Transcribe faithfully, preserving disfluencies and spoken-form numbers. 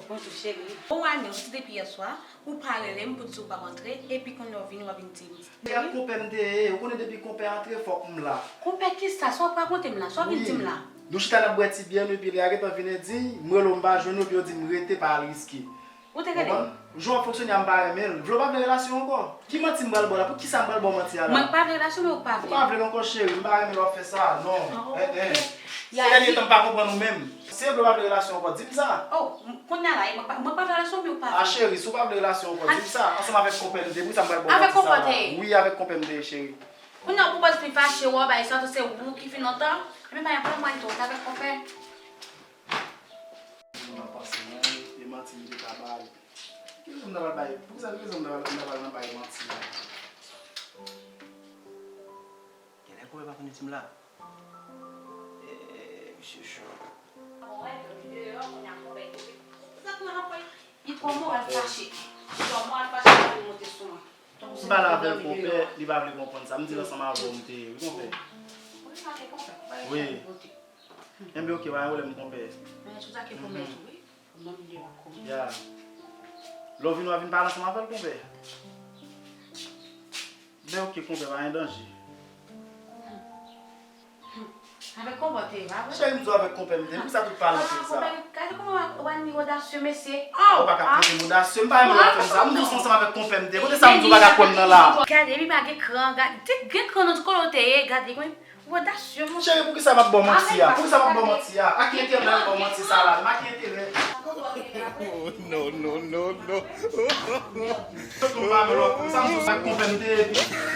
Bonjou, cheri. Bon, Anil, ou soti depi yè swa, ou pa rele m pou di w pa rantre, epi kounye a w vini, w ap vin di m. Cheri, konpè m te ye, ou konnen depi konpè antre, fòk m la. Konpè kisa? Sa w ap rakonte m la? Sa w vin di m la? Nou chita n ap bwè ti byè nou, epi lè a gentan vin e di, m rele w, m pa jwenn ou, epi yo di m rete, pa al riske. Ou te rele? Konprann? Jan w ap fonksyone a, m pa renmen l. Vle w pa vle relasyon ankò? Ki manti m pral ba w la? Poukisa m pral ba w manti a la? Mwen pa vle relasyon, men ou pa vle. Ou pa vle l ankò, cheri. M pa renmen lè w ap fè sa, non. Ah, ok. Eh, eh. Se dènye tan m pa konprann ou menm. Si w vle w pa vle relasyon ankò, di m sa. Oh, kounye a la, mwen pa vle relasyon, men ou pa vle. Ah, cheri, si w pa vle relasyon ankò, di m sa. Ansanm avèk konpè m te ye, poukisa m pral ba w manti sa la? Wi, avèk konpè m te ye, cheri. Kounye a ou pwopòz li fache wè w bay sa, se ou ki fin antan. Ebyen pa gen pwoblèm, mwen tou, ou ta avèk konpè. Mwen pa panse mwen, e manti m te ka bay. Ki rezon m ta pral bay? Poukisa ki rezon m ta pral nan bay manti la? Genlè konpè pa konn itim la. Eeh, misye cho. Li twò moral fache. Li twò moral fache pou li monte sou mwen. M pale avè l konpè, li pa vle konprann sa. M di l ansanm avè w m te ye wi konpè. Wi. Enben oke, pa gen pwoblèm konpè. Ya. Lè w vin w a vin pale ansanm avè l konpè. Ben oke konpè, pa gen danje. Avèk konpè w te ye, pa vre? Cheri, m di w avèk konpè m te ye. Poukisa tout pale anpil sa? Gade kòman Wani odasye mesye. Ou pa ka trete m odasye. M pa renmen lè w ap fè m sa. M di w se ansanm avèk konpè m te ye. Kote sa m di w pa ka kwè m nan la? Gade, epi pa gen kran, gade. Te gen kran nan tout kote w te ye, gade. Ou odasye, monchè. Cheri, poukisa m ap ba w manti a? Poukisa m ap ba w manti a? A ki enterè m ba w manti sa la? M a ki enterè? Oh, no, no, no, no. Sòt m pa vle w ap fè m sa, m di w se konpè m te ye.